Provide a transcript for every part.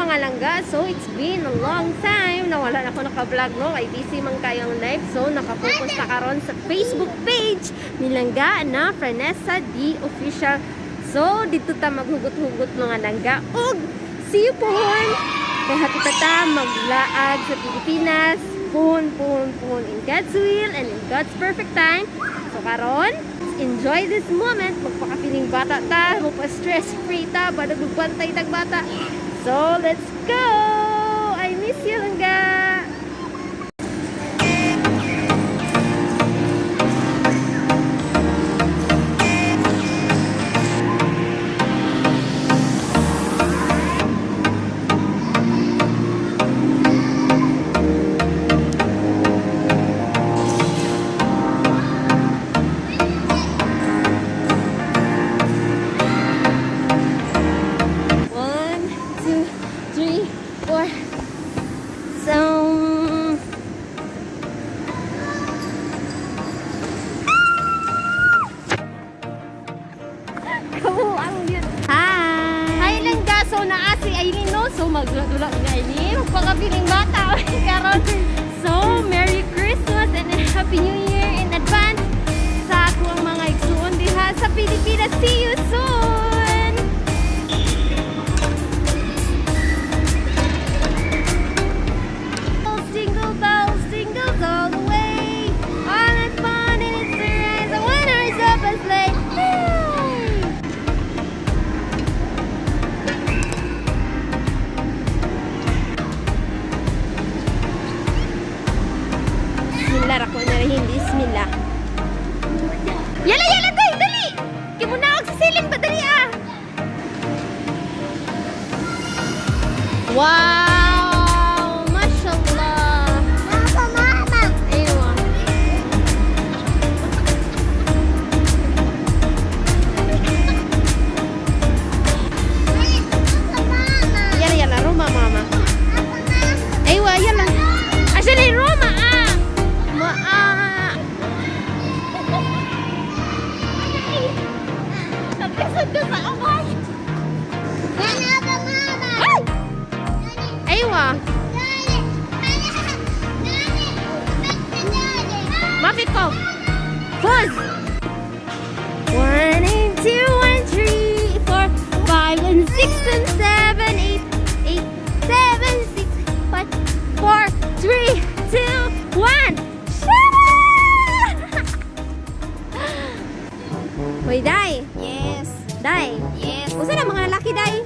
Mga langga. So it's been a long time na wala na ako naka-vlog, no? Kay busy man kayong life. So nakafocus na karon sa Facebook page ni Langga na Frenesa D Official. So dito ta maghugot-hugot, mga langga. Ug see you pohon. Kay hapit ta maglaag sa Pilipinas. Pohon, pohon, pohon in God's will and in God's perfect time. So karon, enjoy this moment. Magpaka-feeling bata ta, magpa-stress free ta, badag magbantay tag bata. So let's go! I miss you, Langga! One, two, three, four. So, Kabuang yun. Hi! Hi Langga! So naa si Aileen, no? So magdula-dula ni Aileen. Magpakabiling bata karon. So Merry Christmas and Happy New Year in advance sa akong mga igsuon diha sa Pilipinas. See you soon! Jingle bells, jingles all the way. All in fun and it's the rise. The winner is up and sleigh. Hey! Bismillah, rako na rin. Bismillah. Yala, yala, day, dali! Kimuna sa siling ba, dali ah! Wow! Mashallah! Mama, mama! Aywa. Yala, yala, Roma, mama. Aywa, yala. Actually, Roma, ah! Ma, ah! Nagkasad ka sa kamay. Ay! Aywa. Mapit ko. Pause. One and two and three, four, five and six and seven, eight, eight, seven, six, five, four, three, two, one. Shut up! Hoy, Day. Yes, Day. yes. Usa na mga lalaki, Day?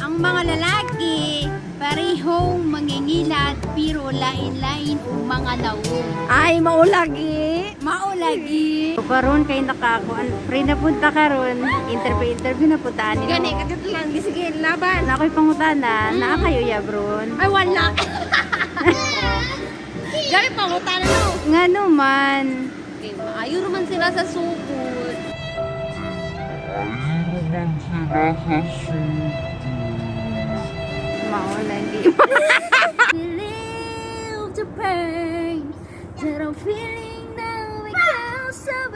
Ang mga lalaki, parehong mangingilad pero lain-lain og mga lawom. Ay, maulagi. Mao lagi. Karon kay nakakuan free na punta karon, interview interview na punta ani. Gani, kagat lang. Sige, laban. Na ako'y pangutana, naa kayo ya bron. Ay, wala. Gani, pangutana no. Ngano man? Okay, maayo naman sila sa sugod. Mao lagi. Believe the pain that I'm feeling now because of